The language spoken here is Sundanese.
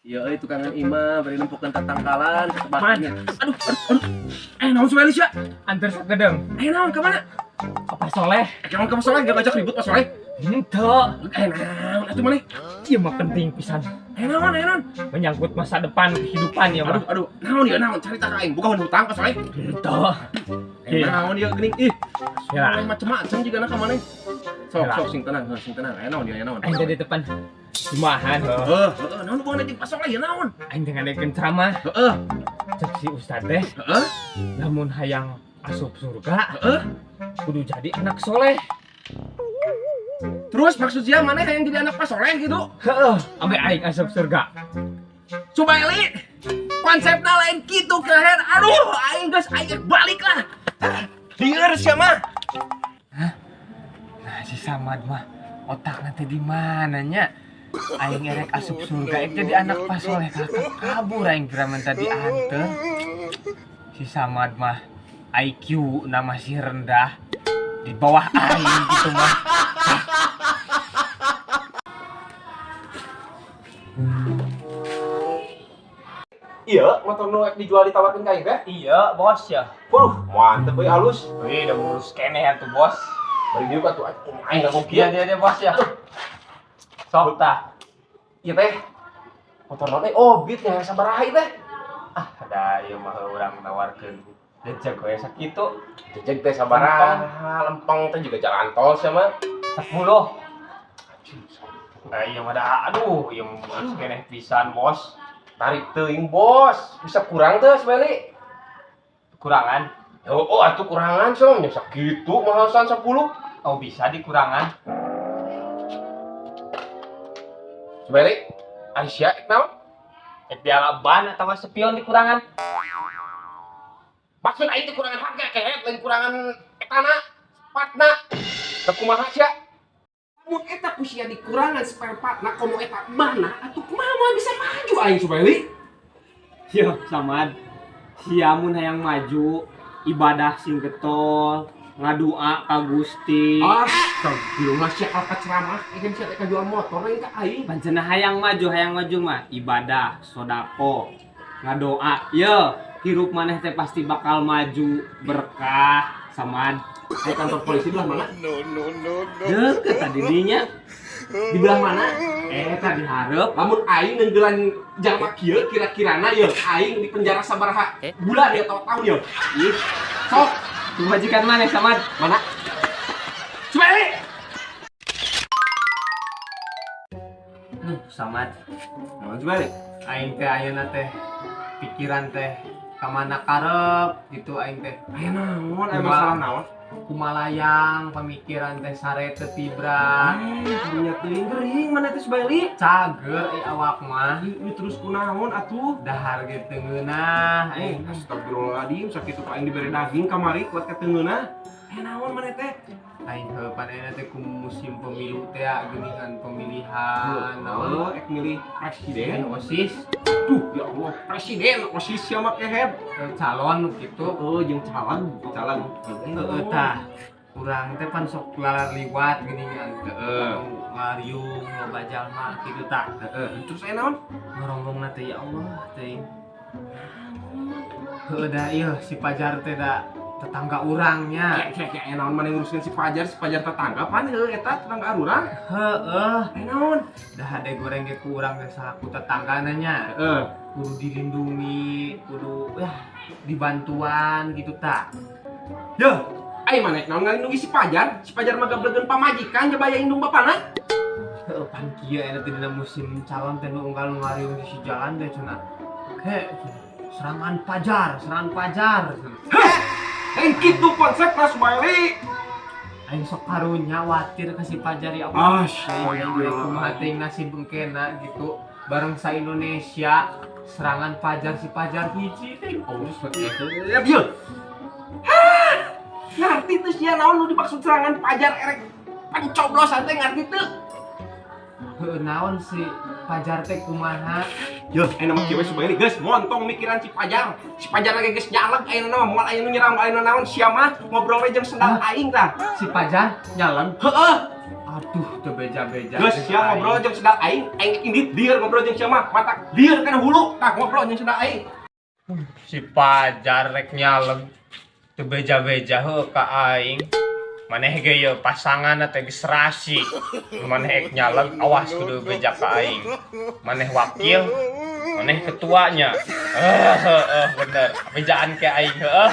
Iya euy, tukangan imah bari nempokeun tatangkalan ketebak. Man. Aduh, aduh, aduh. Eh, naon Sueli sia? Anter sakedeung. Eh, naon ka mana? Apa Soleh? Eh, naon ka Pak Soleh? Gak ngajak ribut Pak Soleh. Henteu. Eh, naon atuh maneh? Ieu mah penting pisan. Eh, naon, eh, naon? Menyangkut masa depan kehidupan ya Aduh, mah. aduh. Naon ya, naon? Carita ka aing. Boga hutang Pak Soleh. Henteu. Eh, naon ya geuning ih. Ya. Soleh macem-macem juga ka maneh. Sok, Ya. sok sing tenang, heuh, sing tenang. Eh, naon ya, naon? Aing teh di depan Jumahan heuh. Heeh, heeh, naon hubunganna jeung Pak Soleh ya naon? Aing teh ngadengekeun ceramah Heeh, cek si ustad teh heeh, lamun hayang asup surga heeh. kudu jadi anak soleh. Terus maksud sia maneh hayang jadi anak Pak Soleh gitu? Heeh, ambe aing asup surga. Subaeli, konsepnya lain gitu keren. Aduh, aing geus aing balik lah. Lieur sia mah. Nah, si Samad mah otak nanti di mananya? Aing erek asup surga, jadi anak Pak Soleh kakak kabur aing piraman tadi anter. Si Samad mah IQ na masih rendah di bawah aing gitu mah. Iya, motor nu dijual ditawarkeun ka aing teh. Iya, bos ya. Waduh, mantep euy halus. Wih, udah ngurus keneh atuh, bos. Bari dieu atuh aing nganggo Iya, kieu. dia dia bos ya. Sok tah. Ieu teh. Motor naon oh, Beat nya sabaraha ieu teh? Ah, ada ieu mah urang nawarkeun jejeg we sakitu. Jejeg teh sabaraha, lempeng teh juga jalan tol sia mah. 10. Nah, iya mah dah, aduh, ieu mah ngurus keneh pisan, bos. Tarik teuing, Bos. Bisa kurang teh Subaeli. Kurangan. Oh, oh atuh kurangan som, nya sakitu mahasan 10. Oh, bisa dikurangan. Subaeli, ari sia ek naon? Ek diala ban atawa spion dikurangan. Maksud aing teh kurangan harga kehet lain kurangan etana, partna. Teu kumaha sia? Mun eta ku sia dikurangan spare partna komo eta mana atuh kumaha moal bisa maju aing Subaeli? Yo, Samad. Sia mun hayang maju, ibadah sing getol, ngadua ka Gusti. Astagfirullah sia ka ceramah ieu sia teh jual motor lain ka aing. Pancena hayang maju mah ibadah, sodako, ngadoa. Yo, hirup maneh teh pasti bakal maju, berkah, Samad. Aya kantor polisi belah mana? Deket tadi dinya. Di belah mana? Eh, tadi hareup. Lamun aing nenggelan jalma kieu kira-kirana ye aing di penjara sabaraha bulan ya atau tahun ye. Ih, Sok kebajikan maneh Samad. mana? Subaeli. Samad. Naon Subaeli? Aing teh ayeuna teh pikiran teh kamana karep gitu aing teh. Aya naon? Aya masalah naon? Kumalayang pemikiran teh sare teu tibra. Karunya teuing gering mana teh Subaeli? Cager euy awak mah. Ih, terus kunaon atuh? Dahar ge teu ngeunah aing. Astagfirullahaladzim, sakitu ka aing dibere daging kamari kuat keteungeunah. Eh naon maneh teh? Aing heuh pan ayeuna teh ku musim pemilu teh geuningan pemilihan naon Oh, ek milih presiden. OSIS Duh, ya Allah, presiden OSIS sia mah kehed. Calon gitu. Oh, jeung calon, calon. Heeh tah. Urang teh pan sok lalar liwat geuningan. Heeh. Ngariung loba jalma kitu tah. Heeh, terus aya naon? Ngorombongna teh ya Allah teh. Heuh da ieu si Pajar teh da tetangga urangnya. Kayak kayak naon maneh nguruskeun si Pajar tetangga pan heuh eta tetangga urang. Heeh, Aya naon? da hade goreng ge ku urang teh salaku tetanggana nya. Heeh. Kudu dilindungi, kudu ya dibantuan gitu tah. Yeuh, ai maneh naon ngalindungi si Pajar? Si Pajar mah gablegeun pamajikan jabaya indung bapana. Heeh, pan kieu eta teh dina musim calon teh nu unggal ngariung di si jalan teh cenah. Ke serangan Pajar, serangan Pajar. Heh, lain kitu konsepna Subaeli. Aing sok karunya watir ka si Pajar ya Allah. Astagfirullah. Kumaha teuing nasib engkena gitu. Bareng sa Indonesia serangan Pajar si Pajar hiji teh. Allah ya. Hah, ngerti tuh sia naon nu dimaksud serangan Pajar erek pencoblosan teh ngerti teu? Heuh naon si Pajar teh kumaha? Yeuh, ayeuna mah kieu we Subaeli geus montong mikiran si Pajar. Si Pajar lagi geus nyaleg ayeuna mah moal aya nu nyerang moal aya nu naon sia mah ngobrol we jeung sendal aing tah. Si Pajar nyaleg. Heeh. Aduh, teu beja-beja. Geus sia ngobrol jeung sendal aing, aing indit lieur ngobrol jeung sia mah, mata lieur kana hulu, tah ngobrol jeung sendal aing. Si Pajar rek nyaleg. Teu beja-beja heuh ka aing. Maneh ge ye pasangan teh geus serasi. Maneh ek nyaleg, awas kudu beja ka aing. Maneh wakil, maneh ketuanya. Eh, eh, bener. Bejaan ke aing heuh.